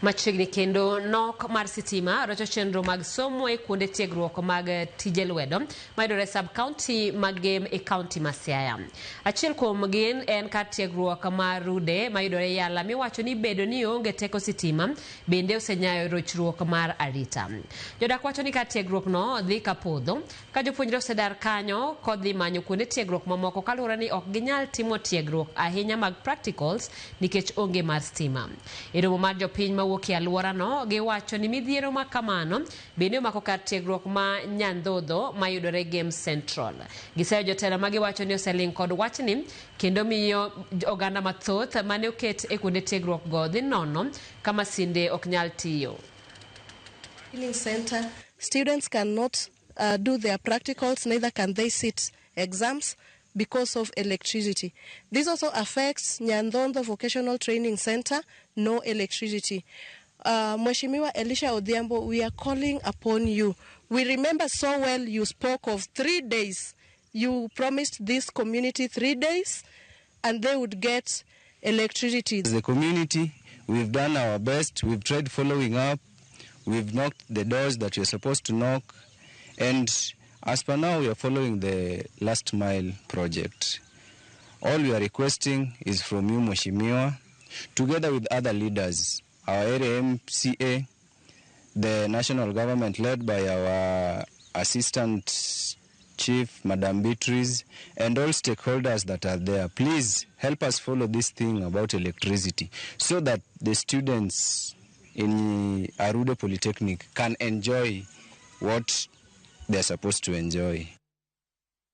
Machiegni kendo nok mar sitima rocho chenro mag somo e kuonde tiegruok mag tije lwedo mayudore sub county mag Gem e county ma Siaya. Achiel kuom gin en kar tiegruok mar Rude mayudore Yala miwacho ni bedo ni onge teko sitima bende osenyayo rochruok mar arita. Jodak wacho ni kar tiegruok no dhi ka podho ka jopuonjre osedar kanyo kodhi manyo kuonde tiegruok mamoko kaluwore ni ok ginyal timo tiegruok ahinya mag practicals nikech onge mar stima. E romo mar jopiny mawuok e alworano, giwacho ni midhiero ma kamano bende omako kar tiegruok ma Nyandhodho mayudore Gem Central. Giseyo jotelo ma giwacho ni oseling' kod wachni kendo miyo oganda mathoth mane oket e kuonde tiegruok go dhi nono ka masinde ok nyal tiyo. Training center, students cannot do their practicals, neither can they sit exams because of electricity. This also affects Nyandhondo Vocational Training Center, no electricity. Mheshimiwa Elisha Odhiambo, we are calling upon you. We remember so well you spoke of 3 days. You promised this community 3 days and they would get electricity. As a community, we've done our best. We've tried following up. We've knocked the doors that we're supposed to knock. And as per now, we are following the last mile project. All we are requesting is from you, Mheshimiwa, together with other leaders, our area MCA, the national government led by our assistant chief, Madam Beatrice, and all stakeholders that are there. Please help us follow this thing about electricity so that the students in Arude Polytechnic can enjoy what they're supposed to enjoy.